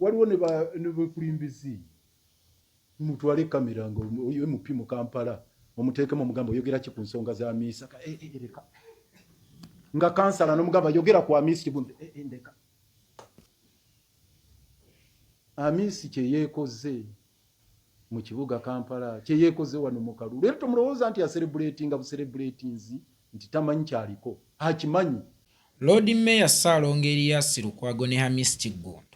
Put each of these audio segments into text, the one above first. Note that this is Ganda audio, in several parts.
Waliwo ne bakulimbizi, mutwale kamera nga MP mu Kampala, omuteekemu, omugamba, "Oyogera ki ku nsonga za Amiisa?" Eh, eh, leka. Nga kansala nomugamba, "Yogera ku Amiisi Kiggundu." Eh, eh, ndeka. Amiisi kyeyeekoze mu kibuga Kampala, kyeyeekoze wano mu kalulu, era tomulowooza nti acelebratinga bucelebratinzi nti tamanyi kyaliko, akimanyi. Lord Mayor Ssaalongo Erias Lukwago ne Hamis Kiggundu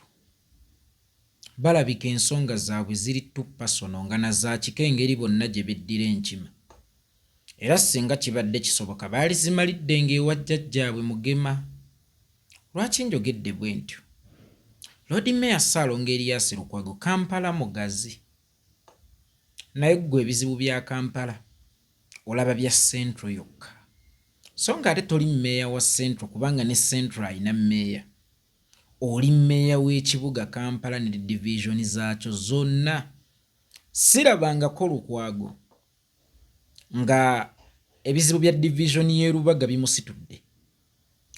balabika ensonga zaabwe ziri too personal nga na za kika, engeri bonna gye beddira enkima. Era singa kibadde kisoboka, baalizimalidde ng'ewa jjajjaabwe Mugema. Lwaki njogedde bwe ntyo? Lord Mayor Ssaalongo Erias Lukwago, Kampala mugazi, naye ggwe ebizibu bya Kampala olaba bya Central yokka, so nga ate toli mmeeya wa Central, kubanga ne Central ayina mmeeya. Oli mmeeya w'ekibuga Kampala ne divizoni zaakyo zonna. Sirabangako Lukwago nga ebizibu bya divizoni y'e Lubaga bimusitudde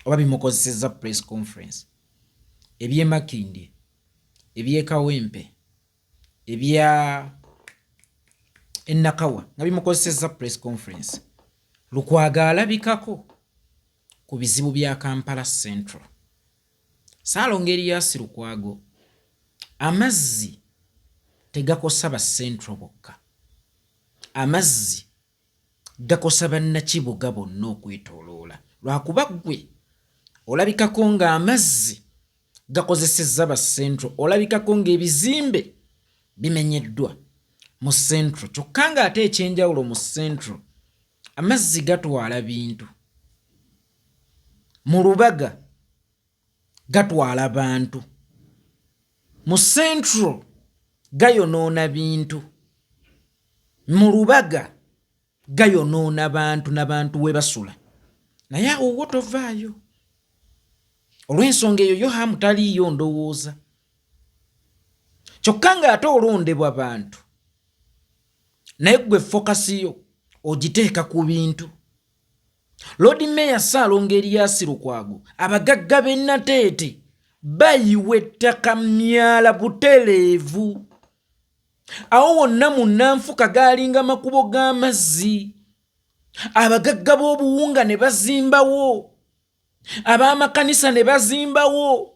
oba bimukozesezza press conference. Eby'e Makindye, eby'e Kawempe, ebya Enakawa nga bimukozesezza press conference. Lukwago alabikako ku bizibu bya Kampala Central. Ssaalongo Erias Lukwago, amazzi tegakosa ba Central bokka, amazzi gakosa bannakibuga bonna okwetooloola. Lwakuba ggwe olabikako ng'amazzi gakozesezza ba Central, olabikako ng'ebizimbe bimenyeddwa mu Central, kyokka ng'ate ekyenjawulo mu Central amazzi gatwala bintu, mu Lubaga gatwala bantu. Mu Central gayonoona bintu, mu Lubaga gayonoona bantu n'abantu we basula. Naye awo wo tovaayo olw'ensonga eyo. Yohamu taliiyo ndowooza, kyokka ng'ate olondebwa bantu, naye ggwe focus yo ogiteeka ku bintu. Lord Mayor Ssaalongo Erias Lukwago, abagagga b'e Nateete bayiwa ettaka myala butereevu. Awo wonna mu Nanfuka gaalinga makubo g'amazzi. Abagagga b'obuwunga ne bazimbawo, ab'amakanisa ne bazimbawo.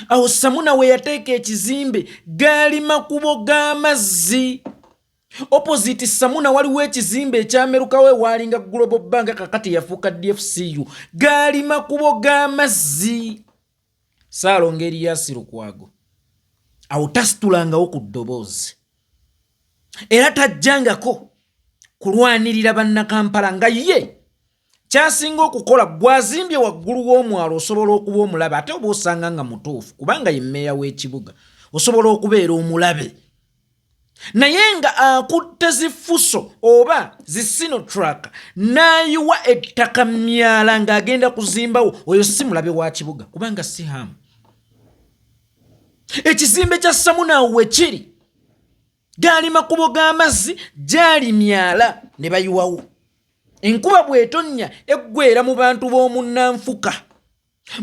Awo Samuna we yateeka ekizimbe gaali makubo g'amazzi. Opposite Samuna waliwo ekizimbe ekyamerukawo ewaalinga Global Bank, kakati yafuuka DFCU, gaali makubo g'amazzi. Ssaalongo Erias Lukwago awo tasitulangawo ku ddoboozi, era tajjangako kulwanirira Bannakampala, nga ye kyasinga okukola gwazimbye waggulu w'omwalo. Osobola okuba omulabe, ate oba osanga nga mutuufu, kubanga ye mmeeya w'ekibuga, osobola okubeera omulabe, naye nga akutte zifuso oba ziSinotruk n'ayiwa ettaka myala ng'agenda kuzimbawo, oyo si mulabe wa kibuga, kubanga si hamu. Ekizimbe kya Samunaawo we kiri gaali makubo g'amazzi, gyali myala ne bayiwawo. Enkuba bw'etonnya eggwera mu bantu b'omunnanfuka,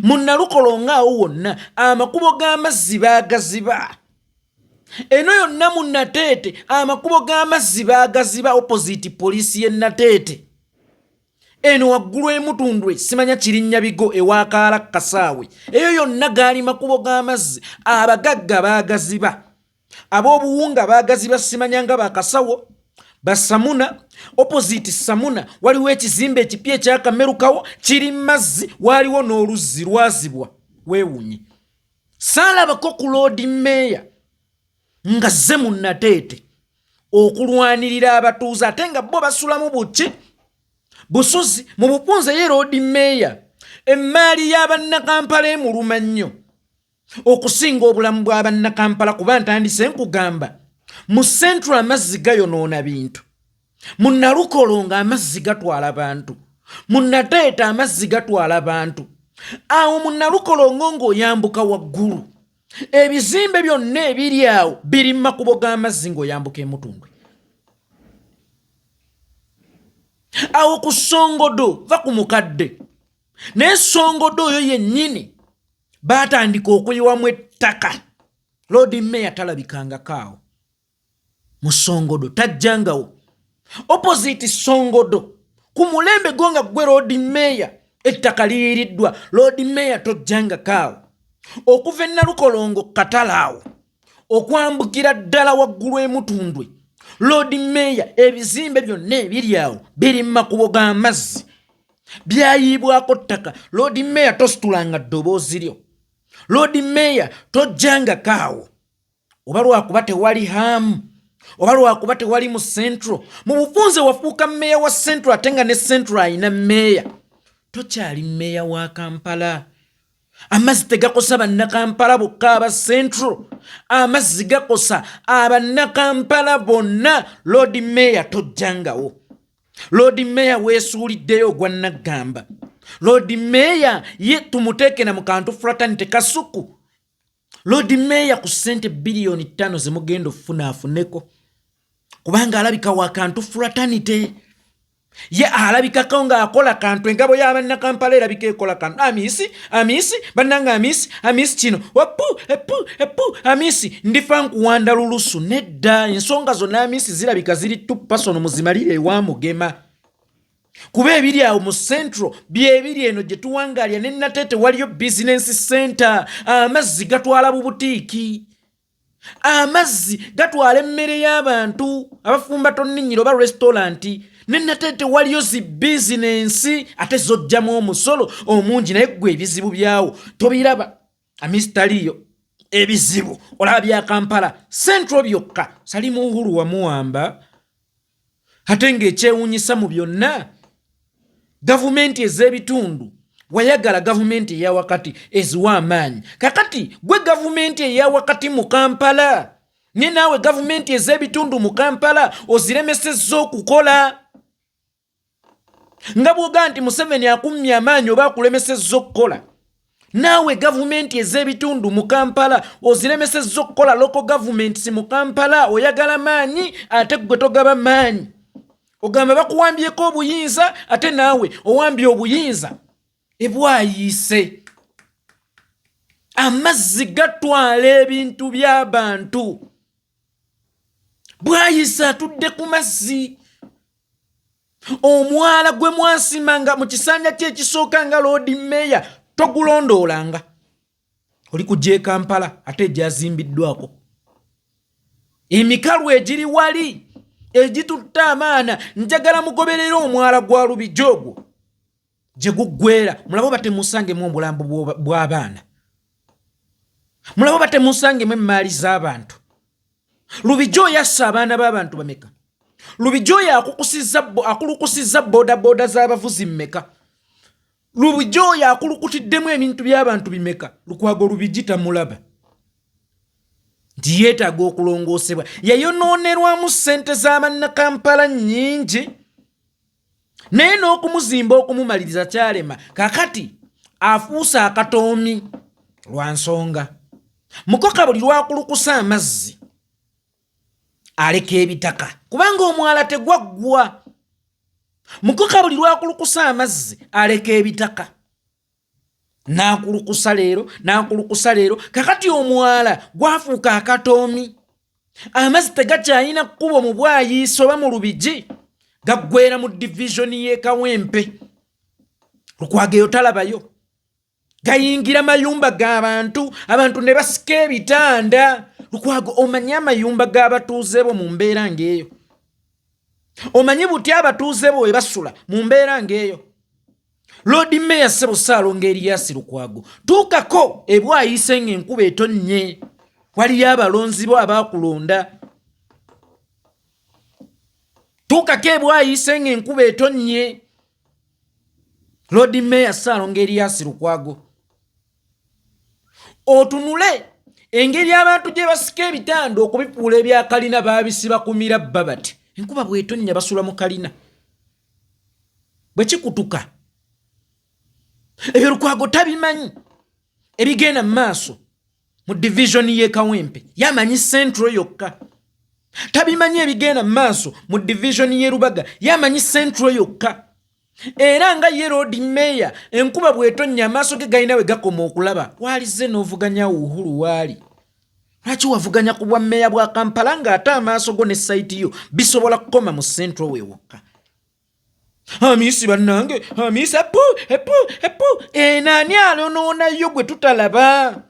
mu Nalukolo ng'awo wonna amakubo g'amazzi baagaziba. Eno yonna mu Nateete amakubo g'amazzi baagaziba, opposite poliisi y'e Nateete. Eno waggulu Emutundwe, simanya kirinnya bigo, ewakaala Kasaawe, eyo yonna gaali makubo g'amazzi. Abagagga baagaziba, ab'obuwunga baagaziba, simanya nga bakasawo basamuna. Opposite Samuna waliwo ekizimbe ekipya ekyakamerukawo, kiri mazzi, waaliwo n'oluzzi lwazibwa. Weewunye saalabako ku Lord Mayor nga zze mu Nateete okulwanirira abatuuze, ate nga bo basulamu buki busuzi mu bupunze. Ye Lord Mayor emmaali y'Abannakampala emuluma nnyo okusinga obulamu bwa Bannakampala, kuba ntandise nkugamba mu Central amazzi gayonoona bintu, mu Nalukolo nga amazzi gatwala bantu, mu Nateete amazzi gatwala bantu. Awo mu Nalukolongo ng'oyambuka waggulu, ebizimbe byonna ebiri awo biri mu makubo g'amazzi ng'oyambuka Emutundwe. Awo ku Songodo, va ku mukadde, naye Songodo oyo yennyini baatandika okuyiwamu ettaka. Lord Mayor talabikangako awo mu Songodo, tajjangawo opposite Songodo ku mulembe gwo nga gwe Lord Mayor, ettaka liyiiriddwa. Lord Mayor tojjangako awo okuva e Nalukolongo katala awo okwambukira ddala waggulu emutundwe. Lord Mayor, ebizimbe byonna ebiri awo biri mu makubo g'amazzi, byayiibwako ttaka. Lord Mayor, tositulanga ddoboozi lyo. Lord Mayor, tojjangako awo, oba lwakuba tewali haamu, oba lwakuba tewali mu Central. Mu bufunze wafuuka meeya wa Central, ate nga ne Central ayina meeya. Tokyali meeya wa Kampala. Amazzi tegakosa Bannakampala bokka aba Central, amazzi gakosa Abannakampala bonna. Lord Mayor, tojjangawo. Lord Mayor, weesuuliddeyo ogwa naggamba. Lord Mayor ye tumuteeke na mu kantu fraternity kasuku. Lord Mayor, ku ssente 5 biliyoni zemugenda okufuna, afuneko, kubanga alabika wa kantu fraternity. Ye alabikako ng'akola kantu. Engabo y'Abannakampala erabika ekola kantu. Amisi, Amisi, bannanga, Amisi, Amisi, kino wapu epu epu, Amisi, ndifa nkuwanda lulusu. Nedda, ensonga zonna Amisi zirabika ziri too personal, muzimalire ewa Mugema, kuba ebiri awo mu Central byebiri eno gye tuwangalya. Ne Nateete waliyo business center, amazzi gatwala bubutiiki, amazzi gatwala emmere y'abantu abafumba tonninyiro oba restaurant. Ne Nateete waliyo zi bizinensi ate zojjamu omusolo omungi, naye gwe ebizibu byawo tobiraba. Amisi taliyo, ebizibu olaba bya Kampala Central byokka. Salimu Uhuru wamuwamba, ate ng'ekyewuunyisa mu byonna, gavumenti ez'ebitundu wayagala gavumenti eyawakati eziwa amaanyi. Kakati gwe gavumenti eyawakati mu Kampala, ne naawe gavumenti ez'ebitundu mu Kampala oziremesezza okukola, nga bw'ogaa nti Museveni akummye amaanyi oba akulemesezza okukola. Naawe gavumenti ez'ebitundu mu Kampala oziremesezza okukola. Local governments mu Kampala oyagala maanyi, ate gwe togaba maanyi. Ogamba bakuwambyeko obuyinza, ate naawe owambye obuyinza. Ebwayiise amazzi gatwala ebintu by'abantu. Bwayiise atudde ku mazzi. Omwala gwe mwasimanga mu kisanja kye ekisooka nga Lord Mayor togulondoolanga, oli kujja e Kampala ate egyazimbiddwako emikalu egiri wali egitutte amaana. Njagala mugoberere omwala gwa Lubijja ogwo gye guggwera, mulabe oba temusangemu obulambo bw'abaana, mulabe oba temusangemu emmaali z'abantu. Lubijja oyo assa abaana b'abantu bameka? Lubijja oyo akulukusizza boodabooda z'abavuzi mmeka? Lubijja oyo akulukutiddemu ebintu by'abantu bimeka? Lukwago Lubijji tamulaba nti yeetaaga okulongoosebwa. Yayonoonerwamu ssente z'Abannakampala nnyingi, naye n'okumuzimba okumumaliriza kyalema. Kakati afuuse akatoomi lwa nsonga mukoka. Buli lwakulukusa amazzi aleka ebitaka, kubanga omwala tegwaggwa. Mukoka buli lwakulukusa amazzi aleka ebitaka, n'akulukusa leero, n'akulukusa leero. Kakati omwala gwafuuka akatoomi, amazzi tegakyalina kkubo mu Bwayiisa oba mu Lubigi, gaggwera mu divizoni y'e Kawempe. Lukwago talabayo, gayingira mayumba g'abantu, abantu ne basika ebitanda. Lukwago, omanyi amayumba g'abatuuze bo mu mbeera ng'eyo? Omanyi butya abatuuze bo we basula mu mbeera ng'eyo? Lord Mayor Ssebo Ssaalongo Erias Lukwago, tuukako ebwayise ng'enkuba etonnye, waliyo abalonzi bo abaakulonda. Tuukako ebwayise ng'enkuba etonnye, Lord Mayor Ssaalongo Erias Lukwago, otunule engeri abantu gye basika ebitanda okubifuula ebyakalina. Baabisiba ku mirabba bati, enkuba bw'etonnya basula mu kalina bwe kikutuka. Ebyo Lukwago tabimanyi ebigenda mu maaso mu divizoni y'e Kawempe. Yamanyi Central yokka, tabimanyi ebigenda mu maaso mu divizoni y'e Lubaga. Yamanyi Central yokka. Era nga ye Lord Mayor, enkuba bw'etonnya amaaso ge galina we gakoma okulaba. Waalize n'ovuganya Uhuru, waali Lwaki wavuganya ku bwa mmeeya bwa Kampala ng'ate amaaso go ne sayiti yo bisobola kukoma mu Central we wokka? Amiisi bannange, amiisi epu epu epu, eno ani alonoonayo gwe tutalaba?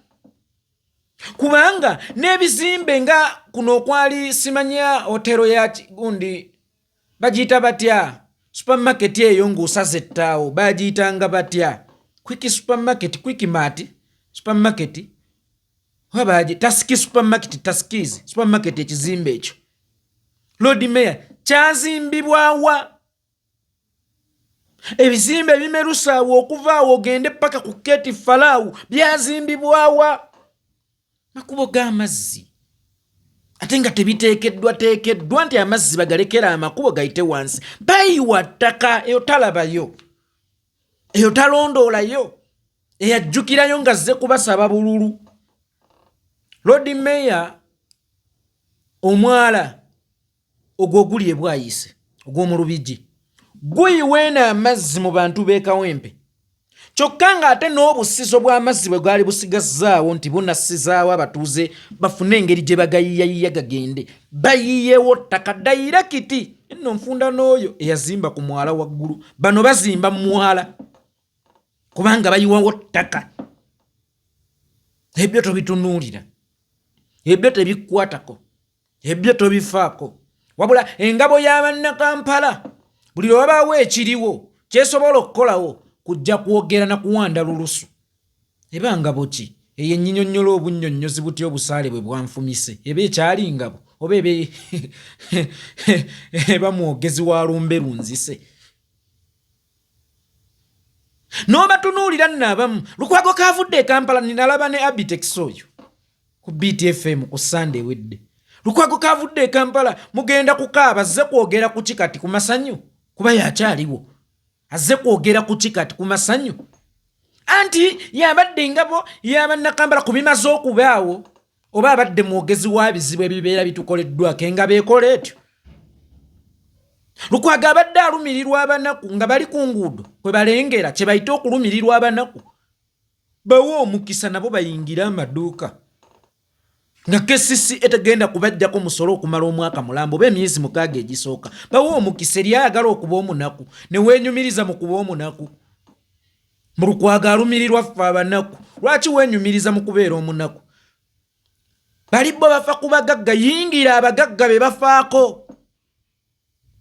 Kubanga n'ebizimbe nga kuno okwali simanya hotero ya gundi bagiyita batya, supermarket eyo ng'osaza ettaawo bagiyitanga batya, Quick supermarket, Quick Mart supermarket, oba bagi Tasiki supermarket, Taskis supermarket, ekizimbe ekyo Lord Mayor kyazimbibwawa? Ebizimbe ebimerusaawo okuva awo ogende paka ku Keti Falaawo byazimbibwawa? Makubo g'amazzi ate nga tebiteekeddwa teekeddwa nti amazzi bagalekera amakubo gayite wansi, bayiwa ttaka. Eyo talabayo, eyo talondoolayo, eyajjukirayo nga azze kubasaba bululu. Lord Mayor, omwala ogwo oguli ebwayise ogw'omu Lubigi guyiweena amazzi mu bantu b'e Kawempe, kyokka ng'ate n'obusizo bw'amazzi bwe bwali busigazzaawo nti bunassizaawo abatuuze bafune engeri gye bagayiyayiya gagende, bayiyeewo ttaka dayirakiti. Nno nfunda n'oyo eyazimba ku mwala waggulu, bano bazimba mu mwala kubanga bayiwawo ttaka. Ebyo tobitunuulira, ebyo tebikkwatako, ebyo tobifaako. Wabula engabo y'abannakampala buli lwe wabaawo ekiriwo kyesobola okukolawo kujja kwogera na kuwanda lulusu. Eba ngabo ki eyo enyinyonnyola obunnyonnyozi butya obusaale bwe bwanfumise? Eba ekyali ngabo oba eba mwogezi wa lumbe lunzise? N'obatunuulira nno abamu, Lukwago kaavudde e Kampala, ninalaba ne Abitex oyo ku BTFM ku Sande ewedde. Lukwago kaavudde e Kampala, mugenda kukaaba, azze kwogera ku ki kati ku masanyu? Kuba yakyaliwo, azze kwogera ku ki kati ku masanyu? Anti yabadde engabo y'abannakampala ku bimaze okubaawo, oba abadde mwogezi wa bizibu ebibeera bitukoleddwako? Engabo ekola etyo? Lukwago abadde alumirirwa abanaku nga bali ku nguudo kwe balengera, kye bayita okulumirirwa abanaku. Bawe omukisa nabo bayingire amaduuka nga KCC etegenda kubajjako musolo okumala omwaka mulamba oba emyezi 6 egisooka. Bawe omukisa eri ayagala okuba omunaku ne weenyumiriza mu kuba omunaku. Mu Lukwago alumirirwa ffe abanaku, lwaki weenyumiriza mu kubeera omunaku? Bali bo bafa ku bagagga, yingira abagagga be bafaako,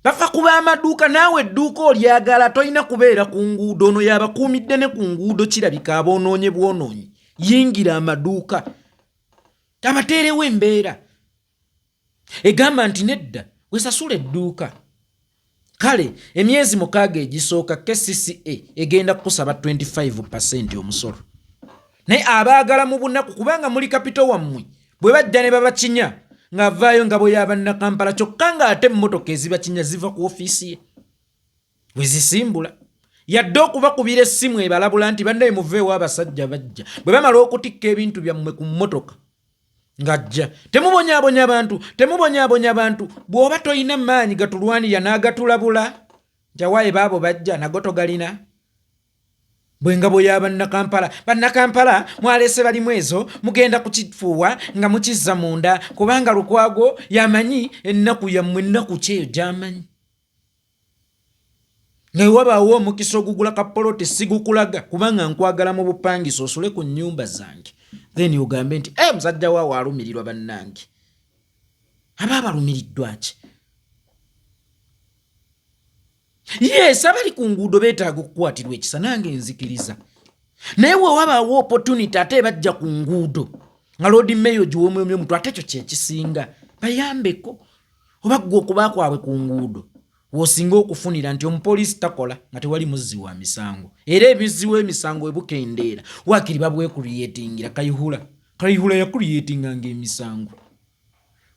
bafa ku b'amaduuka. Naawe edduuka olyagala, tolina kubeera ku nguudo. Ono yabakuumidde ne ku nguudo, kirabika aboonoonye bwonoonyi. Yingira amaduuka, abateerewo embeera egamba nti nedda, wesasula edduuka. Kale emyezi 6 egisooka KCCA egenda kukusaba 25% omusolo, naye abaagala mu bunaku, kubanga muli kapito wammwe, bwe bajja ne babakinya ng'avaayo ngabo y'abannakampala, kyokka ng'ate emmotoka ezibakinya ziva ku ofiisi ye we zisimbula, yadde okubakubira essimu ebalabula nti bannaye muveewo, abasajja bajja. Bwe bamala okutikka ebintu byammwe ku mmotoka ng'ajja, temubonyaabonya bantu, temubonyaabonya bantu. Bw'oba tolina maanyi gatulwanirira n'agatulabula nti awaaye baabo bajja, nago togalina. Bwe ngabo ya bannakampala, bannakampala mwaleese balimu ezo, mugenda kukifuuwa nga mukizza munda, kubanga Lukwago yamanyi ennaku yammwe. Ennaku ki eyo gy'amanyi? Nga wewabaawo omukisa ogugula ka poloti, sigukulaga kubanga nkwagala mu bupangisa osule ku nnyumba zange, then ogambe nti e musajja waawo alumirirwa bannange. Aba abalumiriddwa ki? Yes, abali ku nguudo beetaaga okukwatirwa ekisa, nange nzikiriza, naye wewabaawo opportunity ate ebajja ku nguudo nga Lord Mayor giwomwemye omutwe, ate ekyo kyekisinga bayambeko. Oba ggwe okuba kwabwe ku nguudo w'osinga okufunira nti omupoliisi takola nga tewali muzzi wa misango, era emizzi w'emisango ebukendeera waakiri babwekuriyetingira. Kayihura, Kayihura yakuriyetinganga emisango,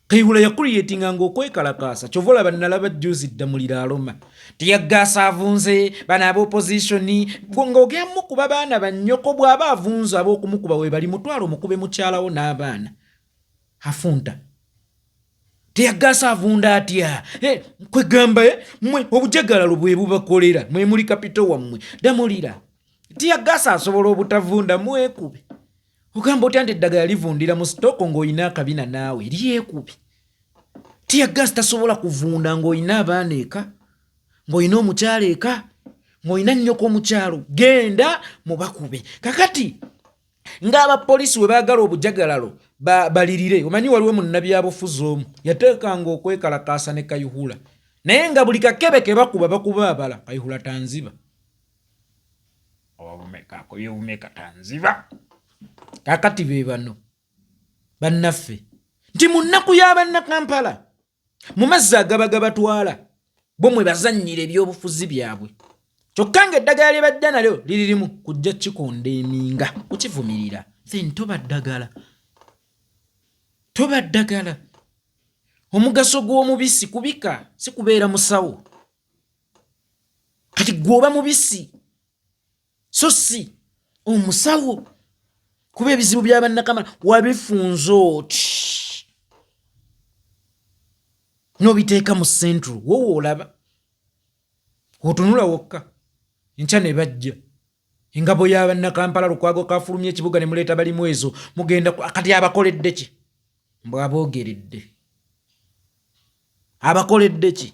Kayihura yakuriyetinganga okwekalakaasa. Kyova olaba nalaba jjuzi Ddamulira aloma tiyaggaasa avunze bano aba opposition, ng'ogenda mukuba baana bannyoko. Bw'aba avunze ab'okumukuba we bali, mutwalo omukube mukyalawo n'abaana. Afunta teyaggaasa avunda atya? Kwegamba mwe obujagalalo bwe bubakolera, mwe muli kapito wammwe. Ddamulira tiyaggaasa asobola obutavunda, mwekube. Ogamba otya nti eddagala livundira mu sitooko ng'olina akabina naawe lyekubi? Tiya gaasi tasobola kuvunda ng'olina abaana eka, ng'olina omukyalo eka, ng'olina nnyoko omukyalo. Genda mubakube. Kakati ng'abapoliisi we baagala obujagalalo balirire. Omanyi waliwo munnabyabufuzi omu yateekanga okwekalakaasa ne Kayihura, naye nga buli kakebe ke bakuba bakuba abala. Kayihura tanziba obumeka akubye obumeka tanziba. Kakati be bano bannaffe nti mu nnaku ya Bannakampala, mu mazzi agaba gabatwala, bo mwe bazannyira ebyobufuzi byabwe, kyokka ng'eddagala lye bajja nalyo liririmu kujja kikonda eminga kukivumirira. Then toba ddagala, toba ddagala. Omugaso gw'omubisi kubika, si kubeera musawo. Kati gwe oba mubisi so si omusawo, kuba ebizibu bya Bannakamala wabifunza oti n'obiteeka mu central, wowe olaba otunula wokka. Enkya ne bajja engabo ya Bannakampala, Lukwago kafulumya ekibuga ne muleeta balimu ezo mugenda. Kati abakoledde ki? Mbw aboogeredde, abakoledde ki?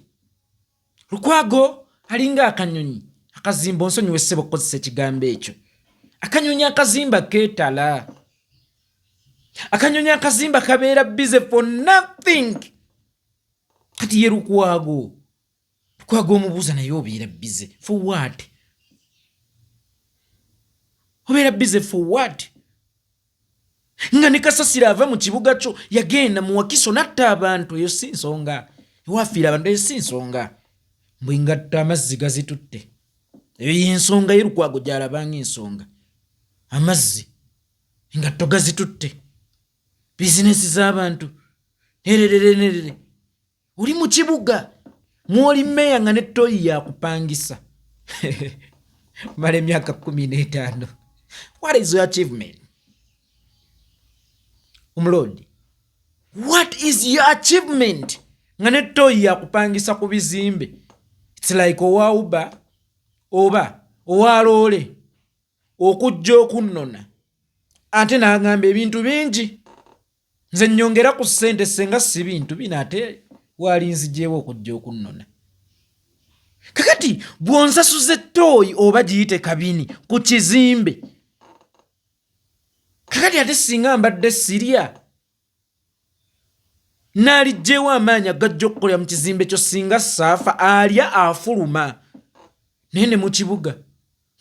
Lukwago alinga akanyonyi akazimba. Onsonyiwe ssebo okukozesa ekigambo ekyo. Akanyonyi akazimba keetala. Akanyonyi akazimba kabeera busy for nothing. Kati ye Lukwago, Lukwago omubuuza, naye obeera busy for what? Obeera busy for what nga ne kasasiro ava mu kibuga kyo yagenda mu Wakiso natta abantu? Eyo si nsonga. Ewafiira abantu, eyo si nsonga. Mbwe ngatta amazzi gazitutte, eyo yensonga ye Lukwago gyalabanga ensonga. Amazzi, engatto gazitutte, bizinesi z'abantu, nerererenerere. Oli mu kibuga mwoli meeya nga ne toyi yakupangisa mala emyaka 15. What is your achievement, omulodi? What is your achievement nga ne toyi yakupangisa ku bizimbe? It's like owa Uber oba owa loole okujja okunnona, ate n'agamba ebintu bingi, nze nnyongera ku ssente senga si bintu bino, ate walinzijeewo okujja okunnona. Kakati bw'onsasuza ettooyi oba giyite kabini ku kizimbe, kakati ate singa mbadde sirya, naalijjeewo amaanyi agajja okukolera mu kizimbe kyo singa saafa? Alya afuluma. Naye ne mu kibuga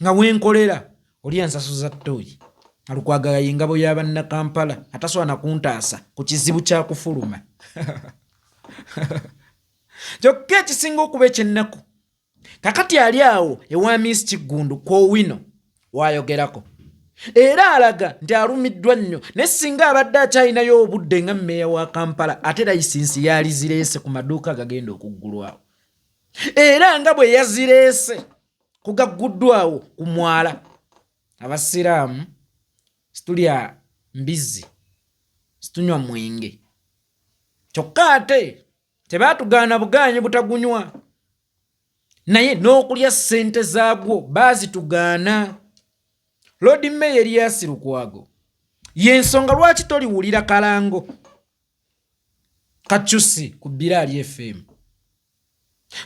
nga wenkolera oli ansasuza ttooyi. Alukwagala ye ngabo ya Bannakampala atasobola na kuntaasa ku kizibu kya kufuluma. Kyokka ekisinga okuba ekyennaku, kakati ali awo ewa Miss Kiggundu kwowino wayogerako, era alaga nti alumiddwa nnyo, naye singa abadde akyalinayo obudde nga mmeeya wa Kampala, ate layisinsi yaalizireese ku maduuka agagenda okuggulwawo, era nga bwe yazireese kugagguddwawo ku mwala. Abasiraamu situlya mbizzi, situnywa mwenge, kyokka ate tebaatugaana bugaanyi butagunywa, naye n'okulya ssente zaagwo baazitugaana. Lord Mayor Erias Lukwago, y'ensonga lwaki toliwulira kalango kacusi ku Biraali FM,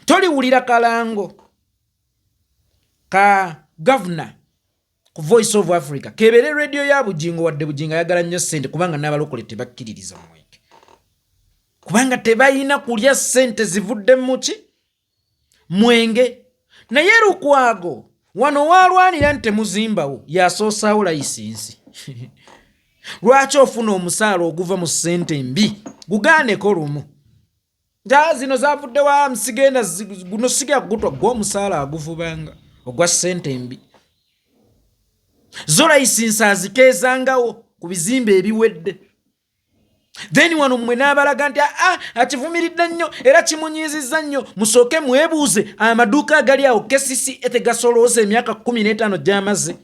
toliwulira kalango ka gavuna ku Voice of Africa, kebeere rediyo ya Bugingo, wadde Bugingo ayagala nnyo ssente, kubanga n'abalokole tebakkiririza mwenge, kubanga tebalina kulya ssente zivudde muki mwenge. Naye Lukwago wano waalwanira nti temuzimbawo, yasoosaawo layisinsi. Lwaki ofuna omusaala oguva mu ssente embi? Gugaaneko lumu nti zino zavudde wa, sigenda guno, sigenda kugutwa. Gwe omusaala aguvubanga ogwa ssente embi, zo layisinsi azikeezangawo ku bizimbe ebiwedde. Then wano mmwe n'abalaga nti aa akivumiridde nnyo era kimunyiizizza nnyo. Musooke mwebuuze amaduuka agali awo KCCA tegasolooza emyaka 15 gy'amaze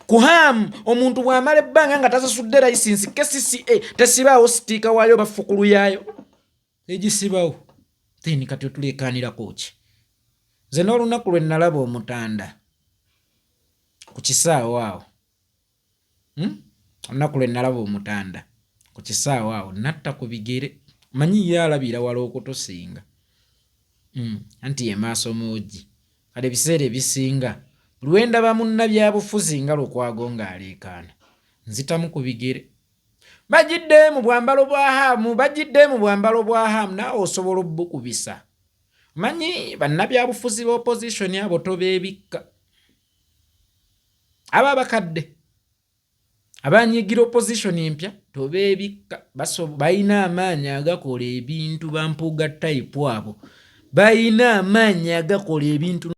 ku Ham. Omuntu bw'amala ebbanga nga tasasudde layisinsi, KCCA tesibaawo sitiika waayo oba fukulu yaayo egisibawo? Then kati otuleekaanirako ki? Nze n'olunaku lwe nalaba omutanda ku kisaawo awo, Olunaku lwe nalaba omutanda ku kisaawe awo natta ku bigere, manyi ye alabira wala okutusinga. Anti ye maaso moogi. Kale ebiseera ebisinga buli lwe ndaba munnabyabufuzi nga Lukwago ng'aleekaana, nzitamu ku bigere. Bagidde mu bwambalo bwa Haamu, bagidde mu bwambalo bwa Haamu, naawe osobola obbukubisa. Manyi bannabyabufuzi ba opposition abo tobeebikka. Abo abakadde abanyiigira opposition empya tobeebikka, balina amaanyi agakola ebintu. Bampuuga type abo balina amaanyi agakola ebintu.